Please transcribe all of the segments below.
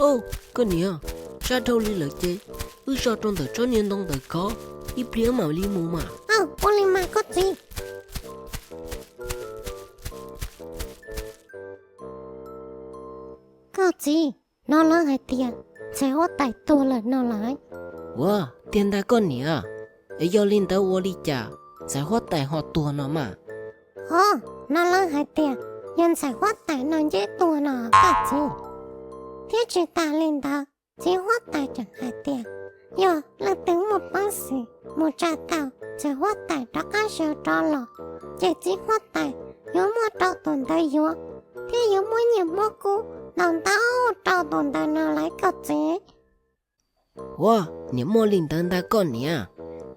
Au, koj niam, sab dhau li lawm ces wb so rau ntawm tsob niag ntoo ntawd khov, ib pliag mam li mus mas. Ua li mas koj txiv. Koj txiv, hnov lawv hais tias ntxhais huab tais tuag lawm no lawm. Ua, tiag ntag koj niam, es yog li ntawd ua li cas ntxhais huab tais ho tuag no mas? Hov, hnov lawv hais tias yog ntxhais huab tais no ncej tuag no koj txiv. Thiab tsis tas li ntawd, txiv huab tais tseem hais tias yog leej twg muaj peev xwm mus tsa tau ntxhais huab tais rov qab sawv rov los, ces txiv huab tais yuav muab rau tus ntawd yuav, thiab yuav muab nyiaj muab kub ntau ntau rau tus ntawd no lawm koj txiv. Ua, niam, muaj li ntawd ntag koj niam.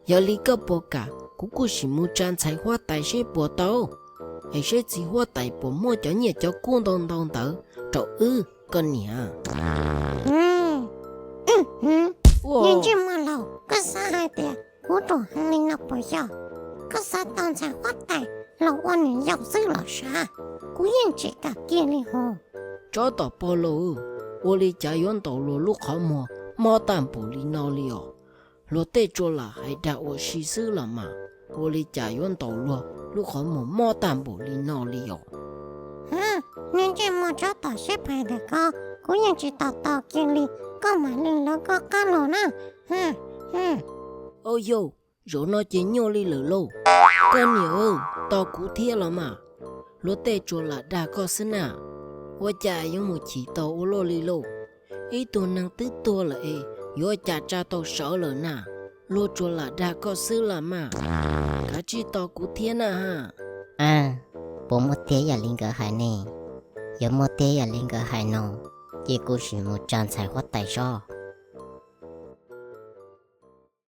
Yog li koj puas kam kuv kuj sim mus tsa ntxhais huab tais seb puas tau, es seb txiv huab tais puas muab cov nyiaj cov kub ntau ntau ntawd rau wb koj niam. Niag ntsej muag laus, koj xav hais tias kuv ruam heev li no puas yog? Koj xav tau ntxhais huab tais los ua niam yau xwb los sav, kuv yeej tsis kam kiag li hos. Tsob tom pog laus, ua li cas yuav ntaus luag lub qhov muag mob tag npaum li no li os? Luag tej tsuas lam hais dag ua si xwb los mas, ua li cas yuav ntaus luag lub qhov muag mob tag npaum li no li os? Niag ntsej muag tsob tom siab phem ntawm ko, kuv yeej tsis tos tos kiag li, koj mam li lawv koj qab los na. Au yau, zaum no ces nyuaj li lawm lauj. Koj niam, tos kuv thiab los mas. Luag tej tsuas lam dag koj xwb na, ua cas yuav mus chim tau ua luaj li lauj? Ib tug neeg twb tuag lawm es yuav cas tsa tau sawv lawm na? Luag tsuas lam dag koj xwb los mas, kav tsij tos kuv thiab na ha. A, puas muaj tiag yam li nkawd hais ne? Yog muaj tiag yam li nkawd hais no, ces kuv sim mus tsa ntxhais huab tais sob.